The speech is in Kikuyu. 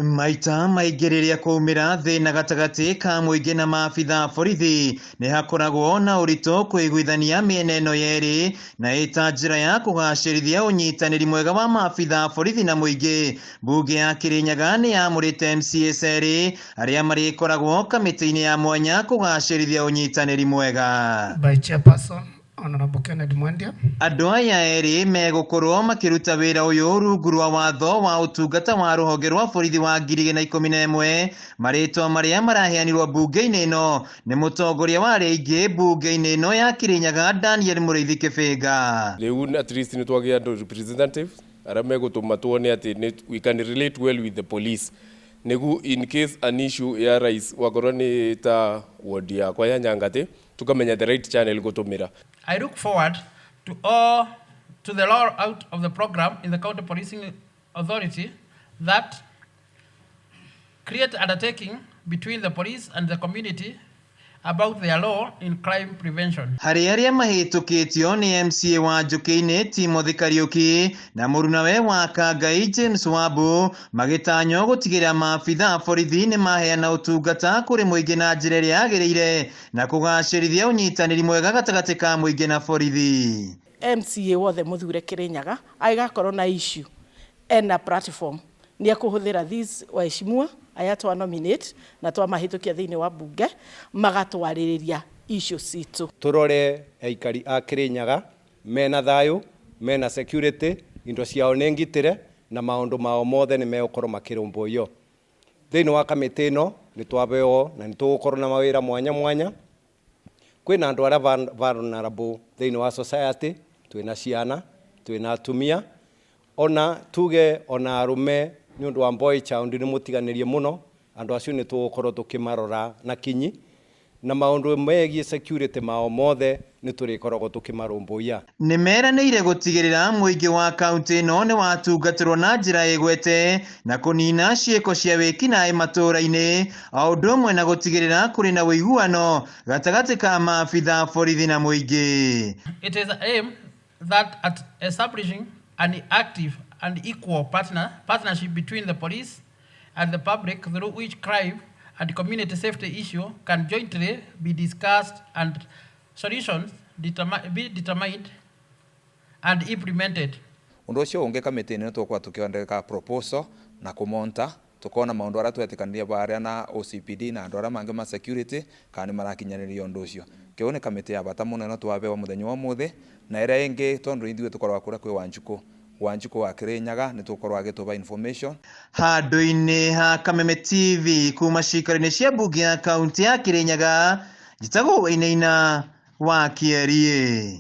Maita maingĩ rĩrĩa kwaumĩra thĩna gatagatĩ ka mũingĩ na maabitha a borithi nĩ hakoragwo na ũritũ kũiguithania mĩena ĩno yerĩ na ĩta njĩra ya kũgacĩrithia ũnyitanĩri mwega wa maabitha a borithi na mũingĩ. Mbunge ya Kĩrĩnyaga nĩ yamũrĩte MCAs erĩ arĩa marĩkoragwo kamĩtĩ-inĩ ya mwanya kũgacĩrithia ũnyitanĩri mwega. By Chairperson, Honorable Kennedy Mwendia. Andũ aya erĩ megũkorwo makĩruta wĩra ũyũ rungu rwa watho wa ũtungata wa rũhonge rwa borithi wa 2011. Marĩtwa marĩa maraheanirwo mbunge-inĩ ĩno nĩ mũtongoria wa arĩa aingĩ mbunge-inĩ ĩno ya Kĩrĩnyaga Daniel Mũrĩithi Kĩbĩnga. Rĩu at least nĩ twagĩa andũ representatives arĩa megũtũma tuone atĩ nĩ we can relate well with the police nĩgu in case an issue ya rise wakorwo nĩ ta ward yakwa ya Nyangatĩ tukamenya the right channel gũtũmĩra. I look forward to all to the roll out of the program in the county policing authority that create undertaking between the police and the community about their role in crime prevention. Harĩ arĩa mahĩtũkĩtio nĩ MCA wa Njũkĩ-inĩ Timothy Kariũki na mũrunawe wa Kangai James Wambu magĩtanywo gũtigĩrĩra maabitha a borithi nĩ maheana ũtungata kũrĩ mũingĩ na njĩra ĩrĩa yagĩrĩire na kũgacĩrithia ũnyitanĩri mwega gatagatĩ ka mũingĩ na borithi. MCA wothe mũthure Kĩrĩnyaga agĩgakorwo na issue ena platform nĩ ekũhũthĩra these waheshimiwa aya twa nominate na twamahĩtũkia thĩinĩ wa mbunge magatwarĩrĩria issue citũ. Tũrore aikari a Kĩrĩnyaga mena thayũ, mena security, indo ciao nĩ ngitĩre na maũndũ mao mothe nĩ megũkorwo makĩrũmbũiyo. Thĩinĩ wa kamĩtĩ ĩno nĩ twabeo na nĩ tũgũkorwo na mawĩra mwanya mwanya. Kwĩna andũ arĩa vulnerable thĩinĩ wa society, twĩna ciana, twĩna atumia, ona tuge ona arũme nĩ ũndũ wa boy child nĩ mũtiganĩrie mũno, andũ acio nĩ tũgũkorwo tũkĩmarora na kinyi na maũndũ megiĩ security mao mothe nĩ tũrĩkoragwo tũkĩmarũmbũiya. Nĩ meranĩire gũtigĩrĩra mũingĩ wa kaunti ĩno nĩ watungatĩrwo na njĩra ĩgwete na kũnina ciĩko cia wĩkinaĩ matũũra-inĩ o ũndũ ũmwe na gũtigĩrĩra kũrĩ na ũiguano gatagatĩ ka maabitha a borithi na mũingĩ. It is aimed that at establishing an active and equal partnership between the police and the public through which crime and community safety issue can jointly be discussed and solutions be determined and implemented. Undu ucio ungi kamiti-ini nĩ tũgũkorwo tũkĩandĩka proposal na kũmonta tukona maũndũ arĩa twetĩkanĩria baria na OCPD na andũ arĩa mangĩ ma security kana nĩ marakinyanĩria ũndũ ũcio. Kĩu nĩ kamĩtĩ ya bata mũno ĩno twabewa mũthenya wa ũmũthĩ na ĩrĩa ĩngĩ tondũ ithuĩ tũkoragwo kũrĩa kwĩ Wanjikũ. Wanjikũ wa Kĩrĩnyaga nĩ tũgũkorwo agĩtũba information. Handũ-inĩ ha Kameme TV kuma ciikaro-inĩ cia mbunge ya kaunti ya Kĩrĩnyaga, njĩtagwo Wainaina wa Kĩeriĩ.